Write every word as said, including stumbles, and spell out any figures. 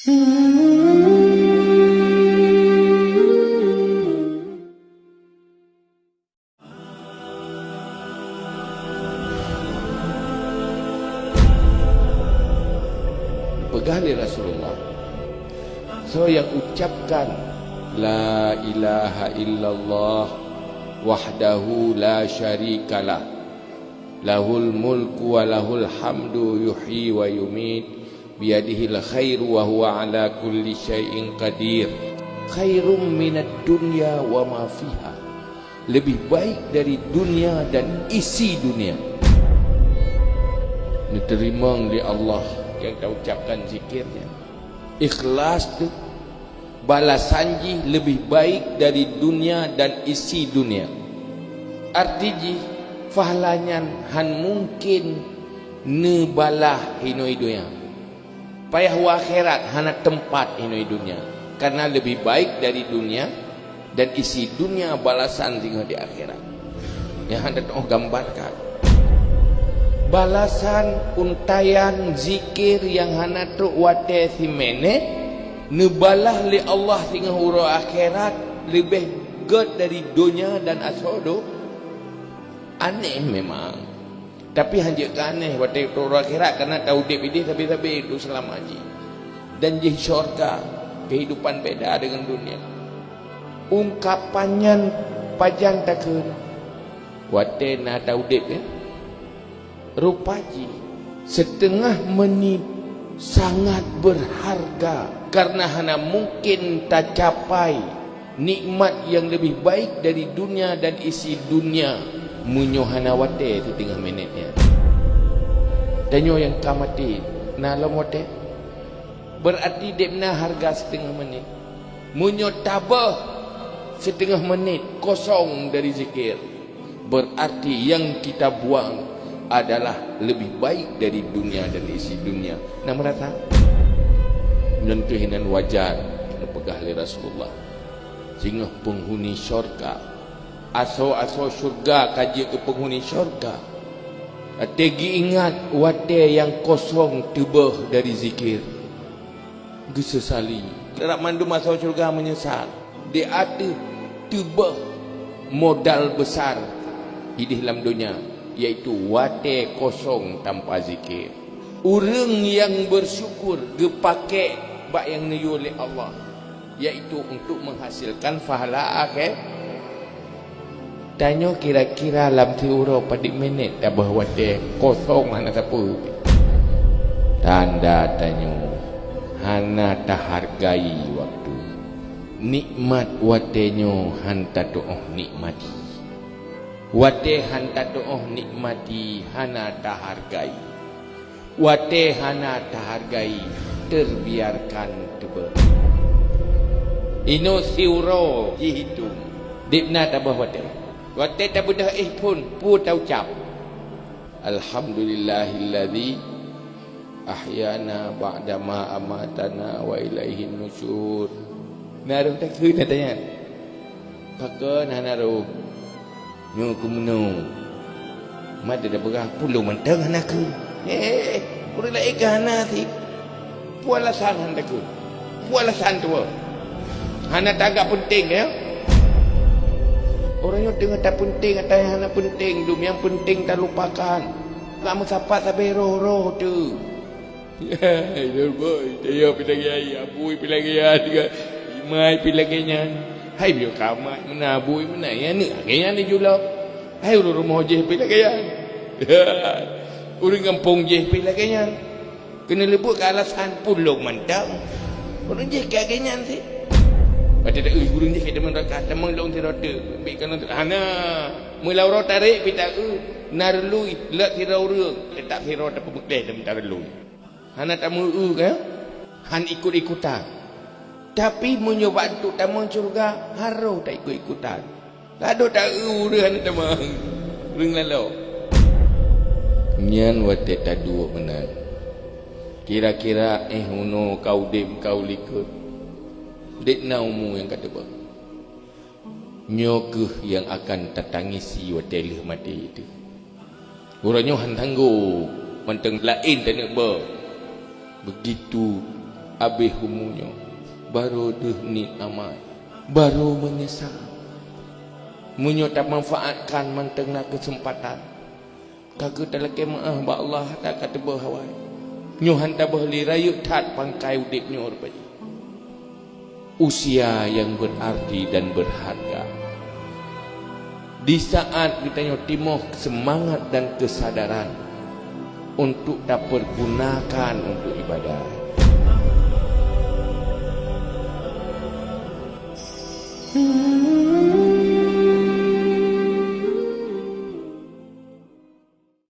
Peugah lé Rasulullah, soe nyang ucapkan, "La ilaha illallah wahdahu la syarikalah, lahul mulku wa lahul hamdu, yuhyi wa yumit, biyadihil khairu wa huwa ala kulli syai'in qadir, khairum minad dunya wa ma fiha," lebih baik dari dunia dan isi dunia. Neuteurimong lé Allah nyang taucapkan zikir nyan. Ikhlas teuh, balasan jih leubeh baik dari dunia dan isi dunia. Arti jih, pahala nyan han mungken neubalah hinoe donya. Payah u akhirat hana teumpat hinoe donya, kareuna leubeh baik dari dunia dan isi dunia balasan singoh di akhirat. Nyang hana teuoh gambarkan. Balasan untaian zikir nyang hana trok watée siminét, neubalah lé Allah singoh uroe akhirat leubeh gét dari donya dan asoe do-, aneh memang. Tapi hanjeuet keu aneh watée trok uroe akhirat, kareuna taudeb ideh sabe-sabe untuk seulama jih. Dan jih syurga, keuhidupan beda deungon dunia. Ungkapan nyan pajan takheun? Watée na taudeb, ya. Rupa jih, siteungoh meunit sangat beurharga, kareuna hana mungken tacapai nikmat nyang leubeh baik dari dunia dan isi dunia meunyoe hana watée siteungoh minét nyan. Tanyoe nyang ka maté, na lom watée? Beurati deb na hareuga siteungoh minét. Meunyoe taböh siteungoh minét kosong dari zikir, beurati nyang kita buang adalah leubeh baik dari dunia dan isi dunia. Na meurasa? Nyan keuh nan wajar neupeugah lé Rasulullah. Singoh peunghuni syurga, asoe-asoe syurga ka jeuet keu peunghuni syurga. Watée geuingat watée nyang kosong teuböh dari zikir, geuseusali. Rab mandum asoe syurga meunyeusal di ateueh teuböh modal beusar ideh lam donya, yaitu watée kosong tanpa zikir. Ureuëng nyang beusyukur geupakék bak nyang neuyue lé Allah, yaitu untuk menghasilkan pahala akhé-, Tanyoe kira-kira lam siuroe padub minét taböh watée kosong hana sapeue. Tanda tanyoe hana tahargai waktu. Nikmat watée nyoe han tatuoh nikmati. Watée han tatuoh nikmati hana tahargai. Watée hana tahargai, terbiarkan teuböh. Inoe siuroe jihitung, deb na taböh watée. Watée tabeudôh éh phon, peue taucap? Alhamdulillahilladzi ahyana ba'dama amatana wa ilaihin nusyur. Na rhöh takheun ata nyan? Pakon hana rhöh? Nyoe keumeunyoe. Mat teupeugah, "Pulo mantong hana keu." He, ureuëng laén ka hana sit. Peue alasan hana keu? Peue alasan tuwoe? Hana tagak peunteng, ya? Ureuëng nyoe teungoh tapeunteng ata nyang hana peunteng, dum nyang peunteng talupakan. Ka meusapat sabe roh-roh teuh. Hai, Lôn Boy, teuyo pih lagée nyan, abui pih lagée nyan, imai pih lagée nyan. Hai, biyoe ka mat meunan, abui meunan, nyang neuk lagée nyan neujulok. Hai, ureuëng rumoh jih pih lagée nyan. Ureuëng gampông jih pih lagée nyan. Keuneuk leubuet keu alasan pulo mantong. Ureuëng jih ka lagée nyan sit. Watée ta-, ureuëng jih ka teumé raka, teumé lôn sidroe teuk, bit keunoe teuk. Hana, meulawa tarek pih ta-, na reului, leuet sidroe ureuëng, teutap sidroe tapeumeukleh teumé ta reului. Hana tameu-eu ka? Han ikut-ikutan. Tapi meunyoe bak duek tamong syeuruga, harôh taikut-ikutan. Ladôm ta-eu ureuëng hana tamong. Ureuëng laloe. Nyan watée taduek meunan. Kira-kira éh unoe ka udeb ka u likot. Dek na umu nyang ka teubang. Nyoe kheueh nyang akan tatangisi watée lheueh maté teuh. Uroe nyoe han sanggob mantong laén taneuk beu. Beugitu Abéh umu nyoe, barô deuh niet amai, barô meunyeusal. Meunyoe tamanfaatkan mantong na keuseumpatan, ka kheueh talakée meuáh bak Allah, hana ka teuboh awai. Nyoe han taboh lé, rayeuk that pangkai udeb nyoe rupajih. Usia yang berarti dan berharga. Di saat geutanyoe timoh seumangat dan keusadaran untuk tapeurgunakan untuk ibadah,